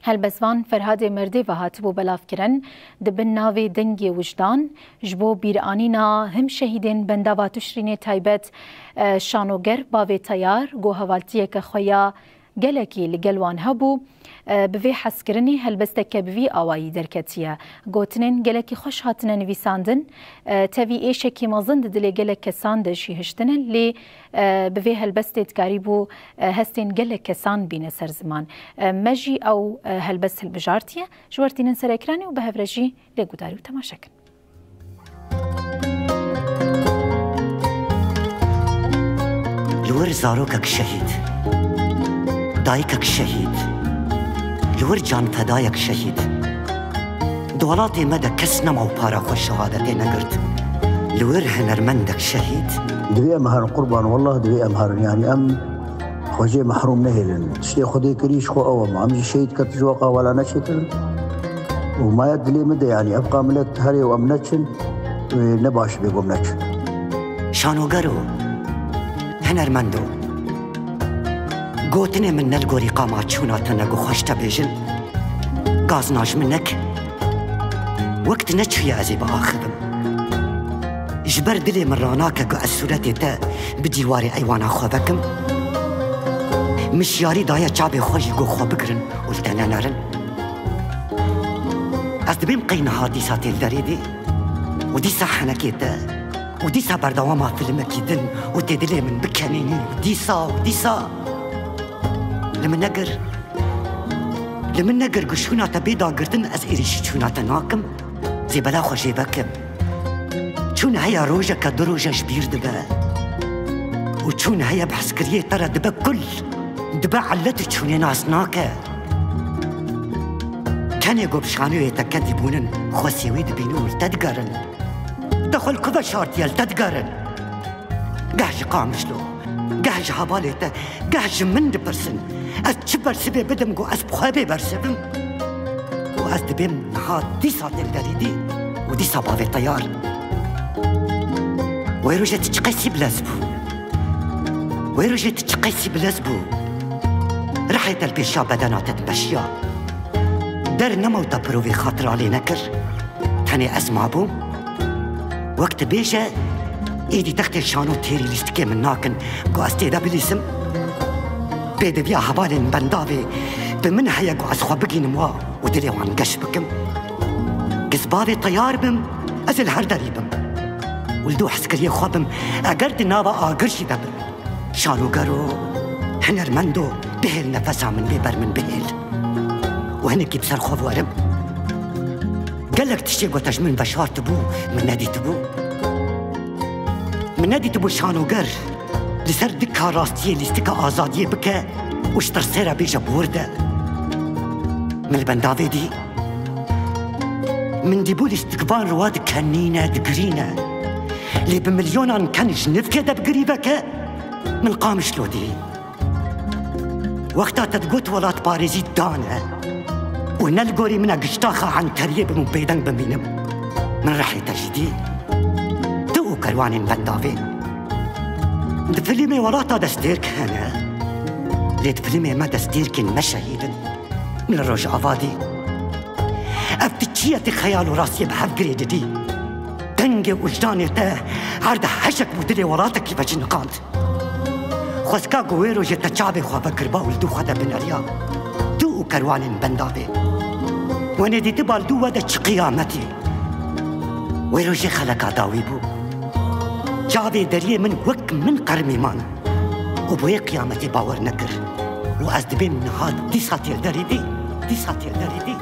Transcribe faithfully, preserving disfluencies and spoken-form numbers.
Helbestvan Ferhadê Merdê ve hatibû belavkirin, di bin navê Dengê Wijdan, ji bo bîranîna him şehîdên bendava Tişrînê taybet, e, şanoger Bavê Teyar, ku hevaltiyeke xwe ya gelekî li gel wan hebû, e, bi vê hezkirinê helbesteke bi vî awayî derketiye. Gotinên gelekî xweş hatine nivîsandin, e, tevî êşekî mezin di dilê gelek kesan de jî hiştine, lê, e, bi vê helbestê dikarîbû, e, hestên gelek kesan bîne ser ziman. E, me jî ew, e, helbest hilbijartiye. Ji we re tînin ser ekranê û bi hev re jî lê guhdar û temaşe kin. Li wir zarokek şehîd, dayikek şehîd, li wir canfedayek şehîd. Di welatê me de kes nema û para xwe şehadetê negirt. Li wir hunermendek şehîd. Divê em herin qurban, wallah divê em herin. Yanî em xwe jê mehrûm nehêlin. Tiştê Xwedê kirî ji xwe ew em. Em jî şehîd ketin ji we qawala neçêkirin. Û maye dilê min de, yanî, evqa milet herê û em neçin, wê ne baş bê ku em neçin. Şanoger û hunermendo, gotinê min ne li gorî qama çûna te ne ku xweş te bêjin, gazna ji min neke. Wek tu neçûye ez ê biaxivim. Ji ber dilê min ranake ku ez sûretê te bi dîwarê eywana xwe vekim. Min şiyarî daye çavê xwe jî ku xwe bigirin û li te nenerin. Ez dibêm qey niha dîsa tê li derê dî û dîsa henekê te û dîsa berdewama filmekî din û tê dilê min bikenînî û dîsa û dîsa li min negir. Li min negir ku şûna te bê dagirtin ez êrîşî çûna te nakim. Zê bela xwe jê vekim. Çûn heye rojeke du roje ji bîr dibe. Û çûn heye bi hezkiriyê te re dibe kul. Dibe elet û çûnê nas nake. Kenê ku bi şanoyê te kedî bûnin, xwesiyê wî dibînin û li te digerin. Te xwe li ku veşartiye, li te digerin. Geh ji Qamişlo, geh ji hevalê te, geh ji min dipirsin. Ez çi bersivê bidim ku ez bi xwe bê bersiv im? Û ez dibêm niha dîsa tê li derî dî û dîsa bavê teyar. Wê rojê tu çiqesî bilez bû. Wê rojê tu çiqesî bilez bû. Rihê te li pêşiya bedena te dimeşiya. Der nema û te pirovê xatira lê nekir. Tenê ez mabûm. Wek tu bêje, êdî textê şano têrî lîstikê min nakin ku ez tê de bilîsim. Pêdiviya hevalên bendavê bi min heye ku ez xwe bigînim wa û dilê wan geş bikim. Giz bavê teyar bim, ez ê li her derî bim. Û li dû hezkiriyê xwe bim, eger di nava agir jî de bim. Şanoger û hunermendo, bihêl nefesa min bê ber min bihêl. Û hinekî bi ser xwe werim. Gelek tiştê ku te ji min veşartibû, min nedîtibû. Min nedîtibû şanoger li ser dika rastiyê lîstika azadiyê bike û ji tirsê re bêje bi wir de. Min li bendavê dî. Min dîbû lîstikvan riwa dikenîne, digirîne. Lê bi milyonan ken ji nivkê de bi girî veke, min Qamişlo dî. Wexta te digot welatparêzî dane û ne li gorî min e giştaxa enteriyê bim û bêdeng bimînim. Min rihê te jî dî. Tu û kerwanên bendavê. Di filmê welata destêrk hene, lê di filmê me destêrkên me şehîd in. Min li Rojava dî. Ev tu çi ye, tu xeyal û rastiyê bi hev girê didî? Dengê wijdanê te her di heşek bû dilê welatekî veciniqand. Xwezka ku wê rojê te çavê xwe vekiriba û li dû xwe de bineriya. Tu û kerwanên bendavê. Wenê dîtiba li dû we de çi qiyametî. Wê rojê xeleka dawî bû. Çavê deriyê min wek min qermî man. Û bi wê qiyametê bawer nekir. Û ez dibêm niha dîsa tê li derê dî, dîsa tê li derê dî.